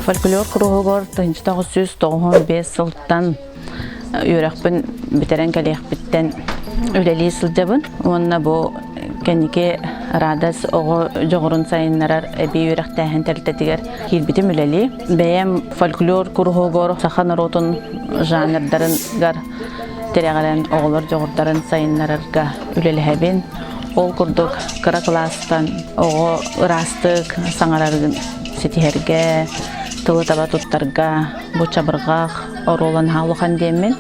Фольклор куруһугар 1995 сылтан үөрэхпин бүтэрэн кэлиэхпиттэн үлэлии сылдьабын уонна бу кэнники Радас оҕо дьоҕурун сайыннарар эбии үөрэхтээһин тэрилтэтигэр киирбитим үлэлии. Бэйэм фольклор куруһугар саха норуотун жанрдарыгар тирэҕирэн оҕолор дьоҕурдарын сайыннарарга үлэлэһэбин. Ол курдук кыра кылаастан оҕо ыраастык саҥарарын ситиһэргэ, тылы таба туттарга бу чабырҕах оруола наһаа улахан диэммин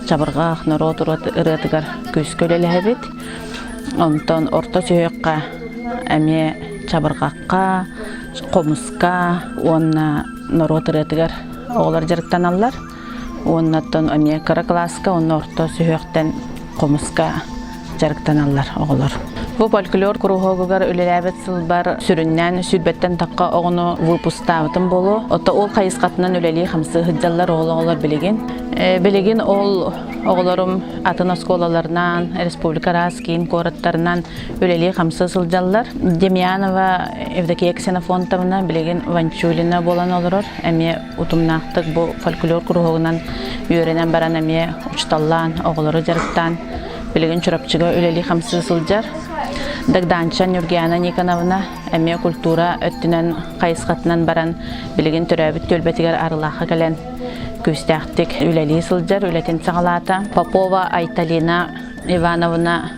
чабырҕах норуот ырыатыгар күүскэ үлэлэһэбит. Онтон орто сүһүөххэ эмиэ чабырҕахха, хомуска уонна норуот ырыатыгар оҕолор дьарыктаналлар. Уонна оттон эмиэ кыра кылааска уонна орто сүһүөхтэн хомуска дьарыктаналлар оҕолор. Бу фольклор куруһуогугар үлэлээбит сылбар сүрүннээн сүүрбэттэн тахха оҕону выпустаабытым буолуо. Ото ол хайысхатынан үлэлии-хамсыы сылдьаллар ол оҕолор билигин. Билигин ол оҕолорум атын оскуолаларынан, республика араас киин куораттарынан үлэлии-хамсыы сылдьаллар. Демьянова Евдокия Ксенофонтовна билигин Ванчулина буолан олорор. Эмиэ утумнаахтык бу фольклор куруһуогунан үөрэнэн баран эмиэ учууталлаан, оҕолору дьарыктаан билигин Чурапчыга үлэлии-хамсыы сылдьар. Дагдаанча Нюргиана Никоновна эмиэ культура өттүнэн хайысхатынан баран билигин төрөөбүт түөлбэтигэр Арылаахха кэлэн күүстээхтик үлэлии сылдьар, үлэтин саҕалаата. Попова Айталина Ивановна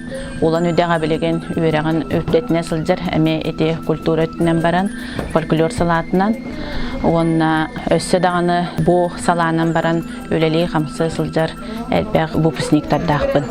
Улан Үдэҕэ билигин үөрэҕин үрдэтинэ сылдьар, эмиэ ити культура өттүнэн баран фольклор салаатынан уонна өссө даҕаны бу салаанан баран үлэлии-хамсыы сылдьар элбэх выпускниктардаахпын.